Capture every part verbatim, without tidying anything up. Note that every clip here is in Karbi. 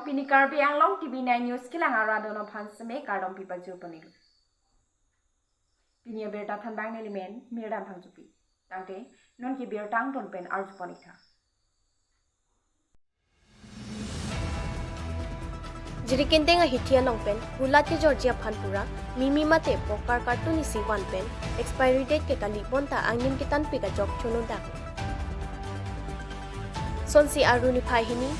Pini Karbi Anglong T V nine News kelang arat atum aphan seme kardom pipajir ponlo. Pini abirta thanbang neli men Mirdan Phangchopi. Tangte non ke birta angton pen arju pon-ik tha. Jirikindeng ahithi along pen hulat kejorji aphan pura mimi mate pokar carton isi van pen expiry date ke kali bonta angnim ketanpik ajok chonodak. Sonsi Aru niphai hini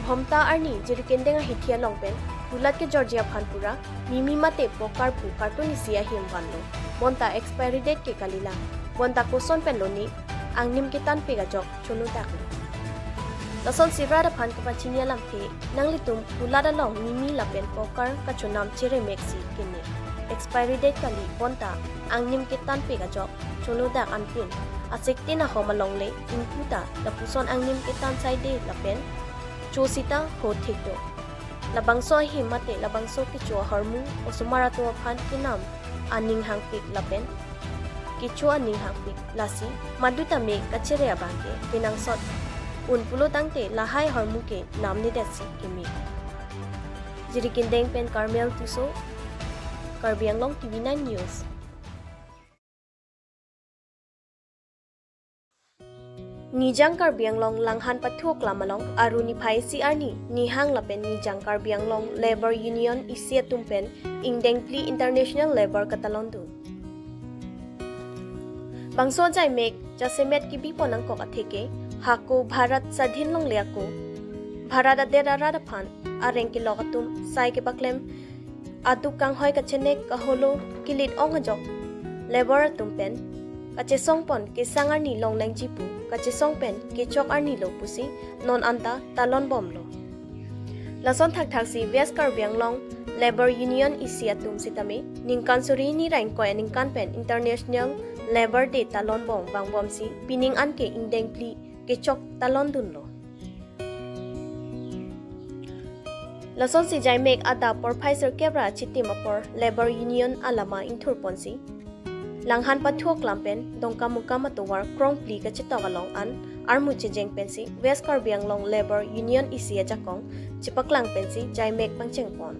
Bhomta arni Jirikindeng ahithi along pen hulat kejorji aphan pura mimi mate pokar pu carton isi ahim vanlo. Bonta expiry date ke kalilang. Bonta koson pen lone angnim ketanpik ajok chonodaklo. Lasonsi rat aphan kapachini alamthe, nanglitum hulat along mimi lapen pokar kachonam cheremek si keme. Expiry date kali bonta angnim ketanpik ajok chonodak anpin. Asik tin ahom along le ingpu ta lapuson angnim ketan saide lapen chosita ho thik do. Labangso ahim mate labangso kecho ahormu osomar atum aphan kenam aning hangpik lapen kecho aning hangpik, lasi madu tame kachere abang ke kenangsot un pulo tangte lahai ahormu ke namnedet si keme. Jirikindeng pen Carmel Tisso, Karbi Anglong T V nine News. Nijang Karbi Anglong Langhan Pathu Aklam along Aru niphai isi arni Nihang lapen Nijang Karbi Anglong Labour Union isi atum pen ingdeng phli International Labour katalon dun. Bangso ajaimek jasemet kebi pon nangkok atheke, hako Bharat Sadhin longle ako Bharat adet arat aphan areng kelok atum sai kepaklem aduk kanghoi kachenek kaholo kilit ong ajok labour atum pen kachesong pon kesang arni longlangji pu kachesong pen kechok arni lo pusi non anta talon bomlo. Lason thakthak si West Karbi Anglong Labour Union isi atum sitame ningkan suri hini ra ingkoi aningkan pen International Labour Day talon bom vangbom si pining an ke ingdeng phli kechok talon dunlo. Lasonsi jaimek adap porphai sirkep ra chitim apor Labour Union alama ingthur ponsi Langhan Pathu Aklam pen Dongkamukam atovar krongphli kachetok along an armu chejeng pensi West Karbi Anglong Labour Union isi ajakong chepaklang pensi jaimek pangcheng pon.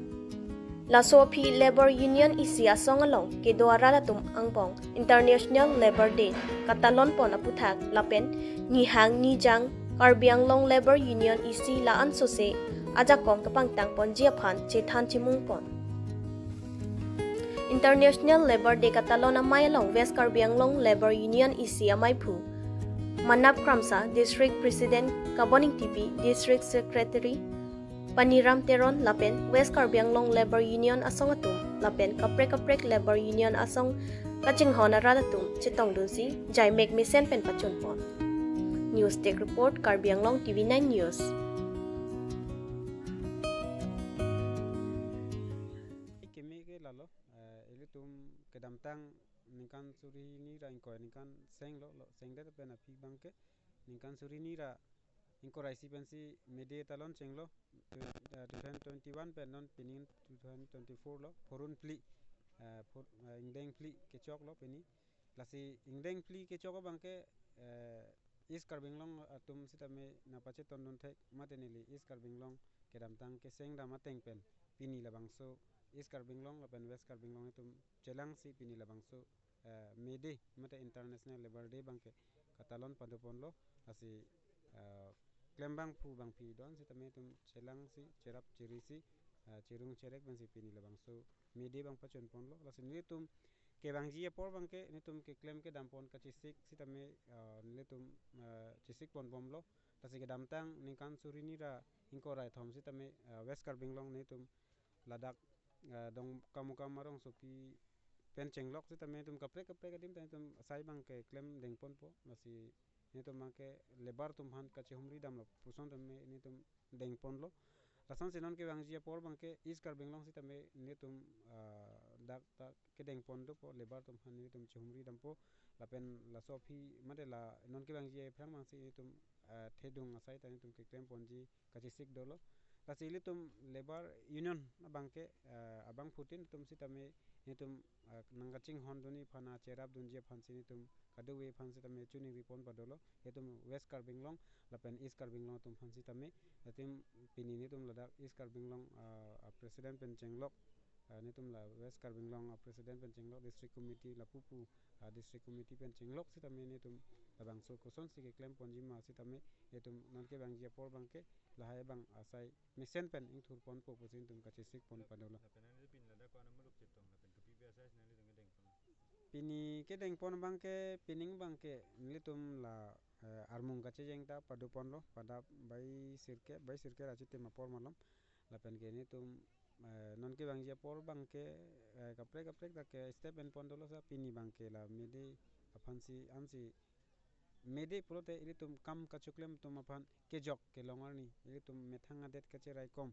Laso aphi Labour Union isi asong along kedo arat atum angbong International Labour Day katalon pon aputhak lapen Nihang Nijang Karbi Anglong Labour Union isi la-an sose ajakong kepangtang ponji aphan chethan chimung pon. International Labour Day katalon amei along West Karbi Anglong Labour Union isi ameiphu Manap Kramsa, District President Kabon Ingtipi, District Secretary Paniram Teron lapen West Karbi Anglong Labour Union asong atum lapen kaprek kaprek Labour Union asong kachinghon arat atum chetongdunsi jaimek mesen pen pachun pon. News Desk Report, Karbi Anglong T V nine News. Keme ke lalo, eh, ilitum kedamtang ningkan suri hini ra ingkoi aningkan senglo, lo sengdet pen aphi abangke ningkan suri hini ra ingkoi ra isi pensi May Day talon chenglo, tu, eh, two thousand twenty-one pen non pini two thousand twenty-four lo, phurun phli, eh, phur-, eh, ingdeng phli kechoklo pini. Lasi ingdeng phli kechok abangke, eh, East Karbi Anglong atum sitame nangpachetondun thek mate neli East Karbi Anglong kedamtang keseng dam ateng pen pini labangso East Karbi Anglong lapen West Karbi Anglong atum chelangsi pini labangso, eh, May Day mate International Labour Day abangke katalon padoponlo. Lasi, eh, klembangphu bangphi do-an sitame itum chelangsi cherap cherisi, eh, cherung cherek pensi pini labangso May Day abang pachun ponlo. Lasi nelitum kevangji apor abangke nelitum keklem kedam pon kachesik sitame, eh, nelitum, eh, chesik ponbomlo. Lasi kedamtang ningkan suri hini ra ingkoi ra kethom sitame, eh, West Karbi Anglong nelitum ladak, eh, Dongkamukam arongsopi pen chenglok sitame nelitum kaprek kaprek adim ta nelitum asai abangke klem dengponpo. Lasi nelitum abangke labour atum aphan kachehumri damlo puson tame nelitum dengponlo. Lasonsi non kevangji apor abangke East Karbi Anglong sitame nelitum, ah, dak ta kedengpon dopo, labour atum aphan nelitum chehumri dampo. Lapen laso aphi mate la non kevangji aphrang abangsi nelitum, ah, thedung asai ta nelitum keklem ponji kachesik dolo. Lasi ilitum Labour Union abangke, eh, abangphutin atum sitame netum, eh, nangkachinghon dunji aphan, acherap dunji aphansi netum kadokave aphan sitame choningri pon padolo. Netum West Karbi Anglong lapen East Karbi Anglong atum aphan sitame, netum pini netum ladak East Karbi Anglong, ah, ah, President pen chenglok, ah, netum la West Karbi Anglong, ah, President pen chenglok, District Committee lapu pu, ah, District Committee pen chenglok sitame netum labangso kosonsi keklem ponji ma sitame netum non kevangji apor abangke lahai abang asai mesen pen ingthur ponpo pusi netum kachesik pon padolo. Lapen nangli pini ladak ko-an amuluk chetong lapen kopi pi asai si nanglitum kedeng pon? Pini kedeng pon abangke, pining abangke nelitum la, eh, armung kachejeng ta pado ponlo, padap bai sirkep, bai sirkep ra chitim apor malom. Lapen ke netum, eh, non kevangji apor abangke, eh, kaprek kaprek ta ke step en pon dolo sa, pini abangke la May Day aphansi ansi May Day pulote ilitum kam kachoklem atum aphan kejok kelong arni, ilitum methang adet kacheraikom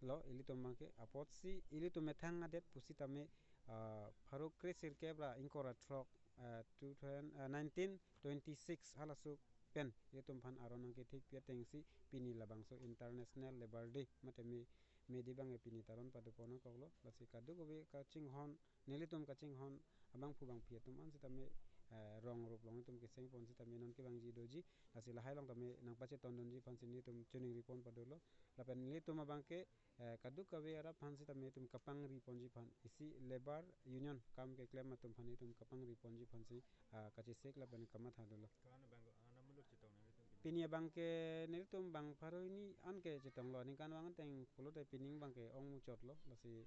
lo ilitum abangke, apotsi ilitum methang adet pusitame, ah, pharo kre sirkep ra ingkoi ra throk, ah, two thousand, ah, nineteen twenty-six halaso pen ilitum aphan aron nangkethekpi atengsi pini labangso International Labour Day mate May, May Day abangke pini taron pado pon nangkoklo. Lasi kadokave kachinghon, nelitum kachinghon abangphu bangphi atum an sitame, eh, rong rup along netum keseng pon sitame non kevangji doji, lasi lahai along tame nangpacheton dunji aphansi netum choningri pon padolo. Lapen nelitum abangke, eh, kadokave arap aphan sitame netum kapangri ponji aphan, isi Labour Union kam keklem atum aphan netum kapangri ponji aphansi, ah, kachesik lapen kamatha dolo. Ko-an abang, ko-an amuluk chetong nanglitum pini? Pini abangke nelitum bang pharo hini anke chetonglo, aningkanvang ateng pulote pining abangke ong muchotlo, lasi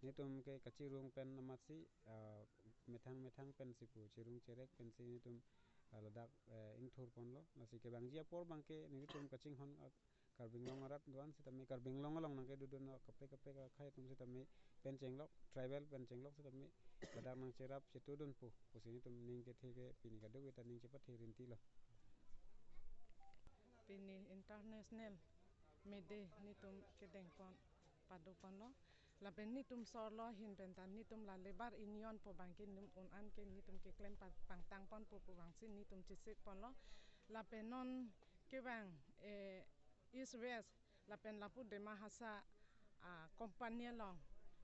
netum ke kachirung pen amatsi, ah, methang methang pensi pu, chirung cherek pensi netum, ah, ladak, eh, ingthur ponlo, lasi kevangji apor abangke nelitum kachinghon, ah, Karbi Anglong arat do-an sitame, Karbi Anglong along nangkedodun kaprek kaprek akhei atum sitame pen chenglok, tribal pen chenglok sitame ladak nangcherap chetudunpo pusi netum ning kethe ke pini kadokave ta ning chepathe rintilo. Pini International May Day netum kedeng pon pado ponlo. Lapen netum sorlo ahin pen ta netum la Labour Union pu abangke netum un an ke netum keklem pa-, pangtang ponpo pu abangsi netum chesik ponlo. Lapen non kevang, eh, East West lapen lapu Dima Hasao, ah, company along,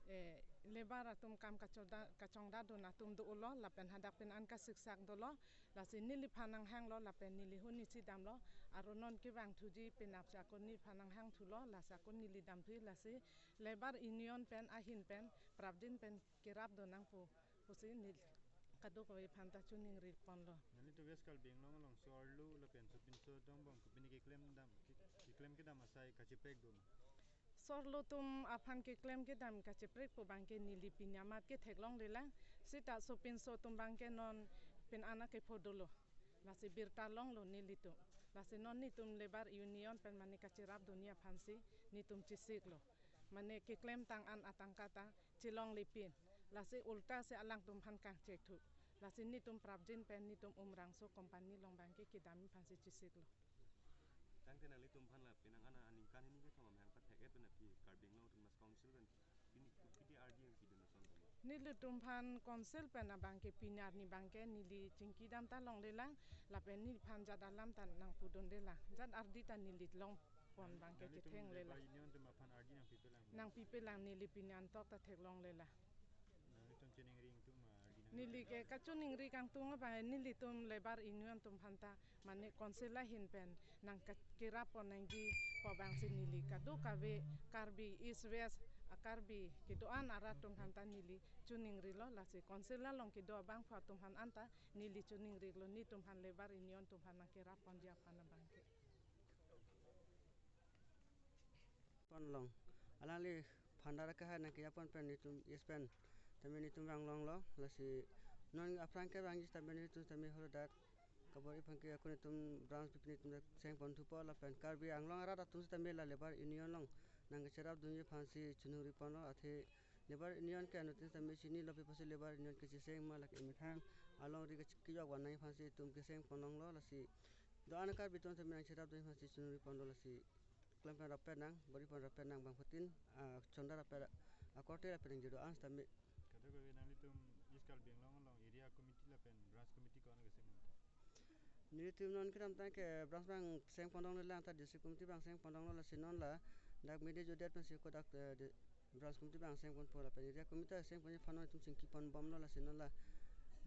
eh, labour atum kam kachongda, kachongda dun atum dolo, lapen hadak pen an kasiksak dolo, lasi neliphan nanghanglo, lapen neli huni si damlo, aron non kevang thuji penap si ako neliphan nanghang thulo, lasi ako neli dam thu, lasi Labour Union pen ahin pen prapjin pen kerap dun nangpo pusi neli kadokave aphan ta choningri ponlo. Nanglitum West Karbi Anglong along so-arlo lapen sopinso dongbom kopine keklem dam, ke-, keklem kedam asai kacheprek dun? So-arlo atum aphan keklem kedam kacheprek pu abangke neli pini amat ke theklonglelang, seta sopinso atum abangke non pen an akepho dolo. Lasi birta longlo nelitum. Lasi non netum Labour Union pen mane kacherap dunji aphansi netum chesiklo. Mane keklemtang an atangka ta chelonglepin. Lasi ulta si alangtum aphan kangchek thu. Lasi netum prapjin pen netum Umrangso company along abangke kedam aphansi chesiklo. Tangte nanglitum aphan la penang an aningkan hini kethom amahang pathek-et pen aphi Karbi Anglong Autonomous Council pen pini kopine ardi nangpidun ason kali? Nelitum aphan council pen abangke pini arni abangke neli chingki dam ta longlelang, lapen neliphan jat alam ta nangpudunlelang. Jat ardi ta neli long pon abangke nanglitum kethenglelang. Labour Union atum aphan ardi nangpipelang? Nangpipelang, neli pini antok ta theklonglelang. Nanglitum choningri ingtung ma ardi nang? Neli ke kachoningri kangtung abang nelitum Labour Union atum aphan ta mane council ahin pen nangka-, kerap pon nangji pu abangsi neli kadokave Karbi East West, ah, Karbi kedo-an arat atum aphan ta neli choningrilo, lasi council along kedo abangphu atum aphan anta neli choningrilo, netum aphan Labour Union atum aphan nangkerap ponji aphan abangke. Pon long. Alangli phandar kahai nangkejapon pen netum yes pen tame netum vanglonglo, lasi non aphrang kevangji tame netum tame holo dak kabor-i aphan ke ako netum branch pipi netum dak seng pon thupo, lapen Karbi Anglong arat atum sitame la Labour Union along nangkacherap dunji aphansi choningri ponlo, athe Labour Union ke anuttin sitame chinilo, pi apotsi Labour Union kecheseng ma, lake methang alongri kech-, kejok van nangji aphansi netum keseng pon longlo, lasi do-an Karbi atum sitame nangcherap dunji aphansi choningri ponlo, lasi klem pen rappet nang, bor-i pen rappet nang bangphutin, ah, chonda rappet akorte rappet nangji do-an sitame. Kadokave nanglitum East Karbi Anglong along area committee lapen branch committee ko-an keseng? Nelitum non kedamtang ke branch abang seng pon longlelang, ta district committee abang seng pon longlo, lasi non la Dak mede jodet pensi kodak, eh, de, branch committee abang sengponpo lapen area committee sengponji aphan itum chingki ponbomlo, lasi non la,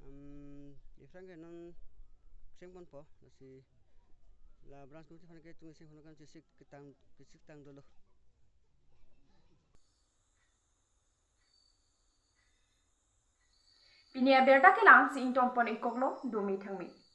um, aphrang ke non sengponpo, lasi la branch committee aphan ke itum sengpon kan chesik ketang, chesik tang dolo. Pini abirta kelang si ingtonpon-ikoklo, dome thangme.